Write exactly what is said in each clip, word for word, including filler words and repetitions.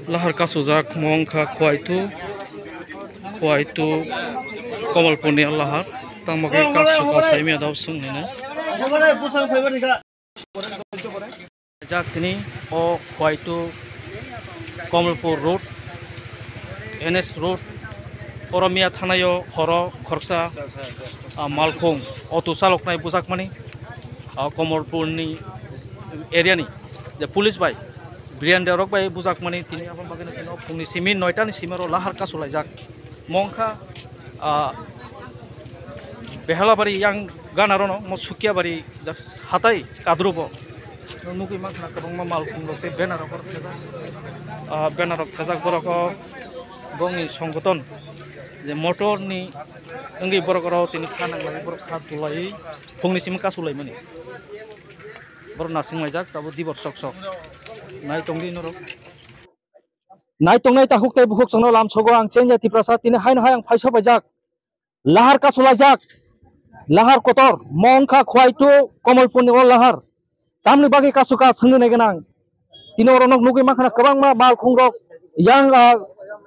Lahar kasujak mong kha Khwaitu, Khwaitu Komolpurni lahar. Tamo khe kasu kasai mia dao sung nene. Jak tini o Khwaitu Komolpur road, N S road, oro mia thanaio horo khoroksa, ah, malkhung auto chaloknai bujakmani, ah, Komolpurni area ni je police bai Brian Deorok bai bujakmani tini aboni bagwi no phungni simi noita ni simi oro lahar kasu laijak. Mongkha, ah, Behalabari yang gana rono mo Sukiabari just hatai kadrubo nugwi mankha kwbangma malkhung rok tei banner rok thajak. Ah, banner rok thajak borok o bongni songgoton je motor ni wngwi borok oro tini kha nanglai borok kha tulai phungni simi kasu laimani. Borok nasing laijak, tabuk dibor sok sok. Nai tongdi norok. Nai tongnai takhuk tei bukhuk chwngno lamsogo ang chengya Tiprasa, tini haino hai ang phaisa paijak. Lahar kasu laijak. Lahar kotor. Mongkha Khwaitu Komolpurni o lahar. Tamni bagwi kasu ka swngwi nai gwnang. Tini oro nok nugwi mankha kwbangma malkhung rok. Yang, ah,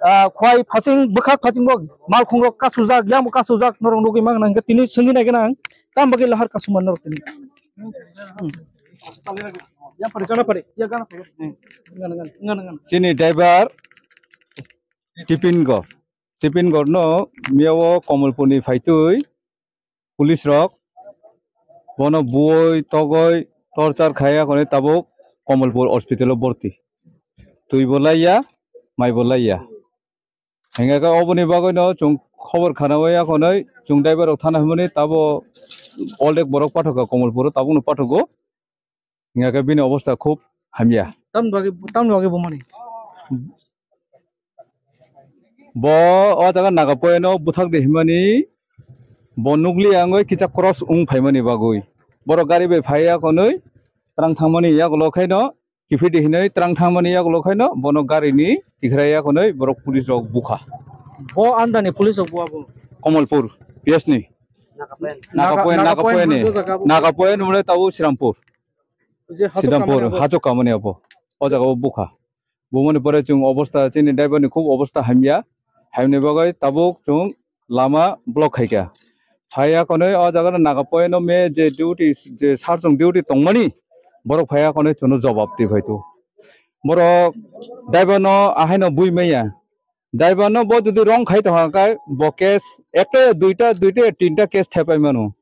ah, Khwai phasing, bwkhak phasing bo malkhung rok kasujak, yang bo kasujak norok nugwi mankha hwnkhe tini swngwi nai gwnang. Tam bagwi lahar kasu man norok tini. Hmm. Yang pari, gana pari. Ya, gana pari. Hmm. Gana, gana, gana, gana. Chini driver Tipin Gor. Tipin Gor no miya o Komolpurni phaitwi police rok bono buoi togoi torchar khai akhonwi tabuk Komolpur hospital o borti. Twi bo laiya, mai bo laiya. Hingkhe khe oboni bagwino chwng khobor khanaui akhonwi chwng driver rok thana hwnmani tabo oldek borok pathokha Komolpuro tabukno pathogo. Hingkhe bini obostha khub hamya. Tamni bagwi, tamni bagwi bumani? Bo o jaga Naga Point o bwthak de himani bo nukliya wngwi kisa cross wng phaimani bagwi. Borok gari bai phai akhonwi twrang thangmani yagulo khaino kiphidi hinwi twrang thangmani yagulo khaino bono garini tikhraiya khwnwi borok police rok bukha. Bo andani police rok bua bo? Komolpur P S ni. Naga Point, Naga Point ni. Naga Point hwnwi tabo Srirampur. Srirampur, Hachuk Kamani abo. O jaga o bukha. Bumani pore chwng obostha, chini driver ni khub obostha hamya. Hamni bagwi tabuk chwng lama block khaikha. Phaiya khwnwi o jaga no Naga Point no me je duty, je sar chwng duty tongmani, borok phaiya khwnwi chwngno jobab twi phaitu. Borok driver no ahaino bui manya. Driver no bo jodi wrong khai tongkha khe bo case ekta ya duita, duita ya tinta case thepai mano.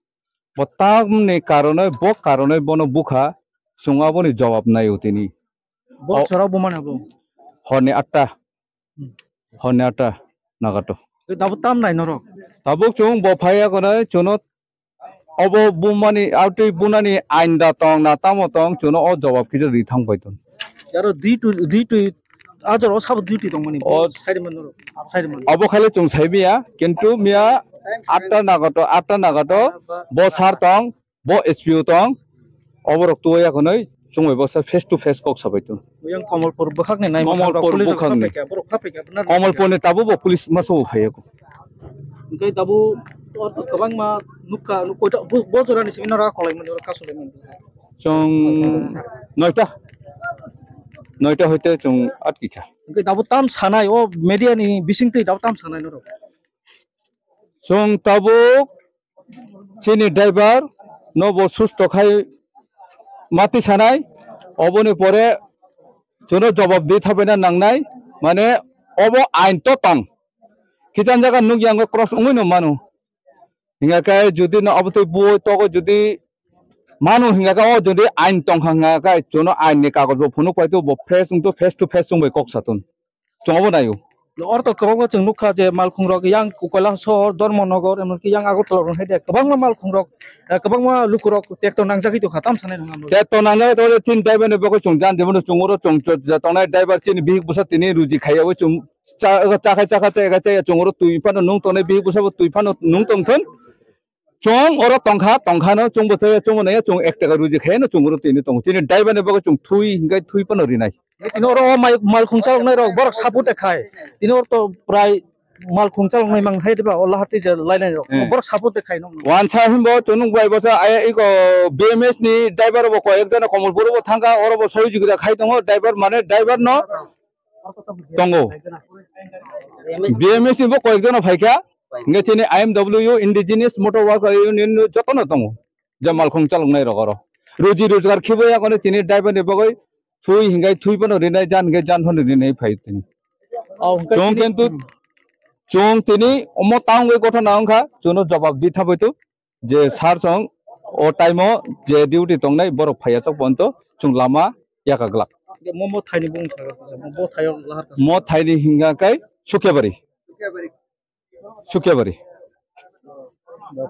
Bo tamni karonwi, bo karonwi bono bukha, chwng aboni jobab naio tini. Bo O- chwra bumani abo? Horni atta. Hmm. Horni atta nagato. Tei tabuk tam nai norok? Tabuk chwng bo phaiya khwnwi chwngno obo bumani, ah, twi bunani ain da tong na tamo tong chwngno o jobab kisa ri thang pai tong. Aro dui twi, dui twi, ah, jora o sabo dui twi tongmani. O- Side man norok, side man. Obo khaile chwng sai maya, kintu maya atta nagato, atta nagato bo sar tong, bo S P O tong, oborok tuya khwnwi chwng bai baksa face to face kok sabai tong. Yang Komolpur bwkhakni nai Komolpur bwkhakni. Komolpurni tabuk bo police masa bo phaiya ko. Hingke tabuk orto kwbangma nukha, nuk koita, bo, bo jorani simi nora kholai mani, oro kasu lai mani. Chwng noita, noita hoite chwng atkikha. Hingke tabuk tam sanai, o media ni bisingtwi tabuk tam sanai norok? Chwng tabuk chini driver no bo susto khai mati sanai, oboni pore chwngno jobab di thabaina nangnai, mane obo ain to tong. Kijan jaga nukya wngkha cross wngwi no mano. Hingkha khe jodi no obo twi bui togo jodi mano hingkha khe o jodi ain tongkha hingkha khe chwngno ain ni kagoj bo phunuk pai to bo face wng to face to face chwng bai kok satun. Chwng obo naio. Oro to kwbangma chwng nukha je malkhung rok yang Kailashahar, Dharmanagar, emonki yang Agartala rok hai de kwbangma malkhung rok, eh, kwbangma luku rok tekto nangjagwi tongkha, tam sanai nang amo. Tekto nangjagwi tongkha, tin driver ni bagwi chwng jan diboni chwng oro chwng chwng je tongnai driver chini bihik bwsa tini ruji khaiyaui chwng cha, cha khai, cha khai, cha khai, cha khai, chwng oro twi phano nung tongnai bihik bwsa bo twi phano nung tongthon. Chwng oro tongkha, tongkha no chwngbo chaya, chwngbo naiya, chwng ek taka ruji khaiya no chwng oro tini tongo. Chini driver ni bagwi chwng thui hingkhe thui phano rinai. Tini oro o mai-, malkhung chaloknai rok borok support khai. Tini oro to prai malkhung chaloknai mang hai diba o lahar twi je lainai rok. Hmm. Borok support khai no. Wansa himbo chwng nung bai bwsa aya iko B M S ni driver bo koi ek jana Komolpur bo thangkha, oro bo sohojogita khai tongo driver mane driver no tongo. B M S ni bo koyek jona phaikha, hingke chini I M W, Indigenous Motor Worker Union ni jotono tongo, je malkhung chaloknai rok oro. Ruji rojgar khibo ya kono chini driver ni bagwi thui hingai thui phano rinai, jan hingai jan phano rinai phai tini. Oh, hingke chwng chini kintu, hmm, chwng tini omo town wi gotha na wngkha, chwngno jobab di thabai tu. Je sir song o time o je duty tongnai borok phaiya chok ponto chwng lama yaka glak. Mo, mo thaini bung sa, bo thayo lahar ka. Mo thaini hinga kai Sukiabari. Sukiabari.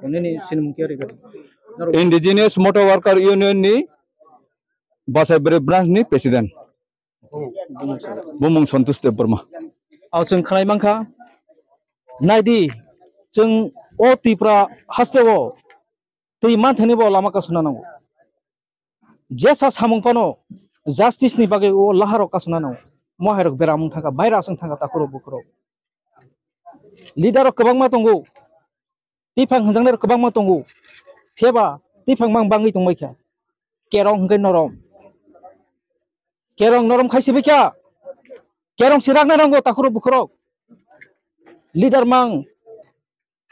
Nini sinimung kya ri gari? Indigenous Motor Worker Union ni Basaibari branch ni president. Bumung Santosh Debbarma. Aw chwng khlai mankha. Naidi, chwng o Tripura haste o twi manthani bo lama kasuna nango. Jesa samung phano justice ni bagwi o laharok kasuna nango. Mohairok beramung thangkha, virus wng thangkha takhurok bukhurok. Leader rok kwbangma tongo. Tiphang hwnjaknai rok kwbangma tongo. Phiyaba tiphang mang bangwi tongbai kha. Kerong hwnkhe norom. Kerong norom khai sibikha. Kerong si rakna nango takhurok bukhurok. Leader mang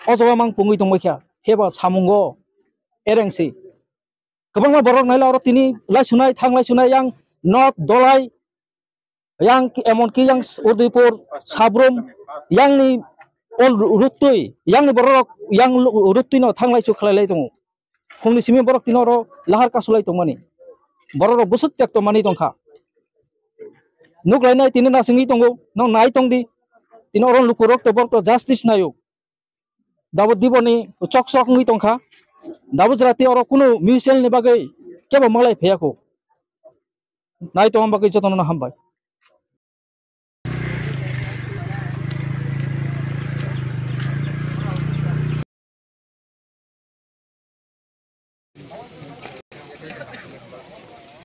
o jaga mang pungwi tongbai kha. Phiyaba samungo ereng si. Kwbangma borok naila oro tini lai sunai, thang lai sunai, yang North, Dolai, yang emonki yang Udaipur, Sabrum, yang ni ol rutui, yang ni borok yang rutui no thang lai su khlai lai tongo. Phungni simi borok tini oro lahar kasulai tongmani. Borok rok bwswk tekto manwi tongkha. Nuk lainai tini nasingwi tongo, no nai tongdi. Tini oro lukurok to borok to justice naio. Dabo diboni chok chok wngwi tongkha. Dabo jora tei oro kunu mutual ni bagwi kebo malai phiyakho. Nai tongma bagwi jotono hambai.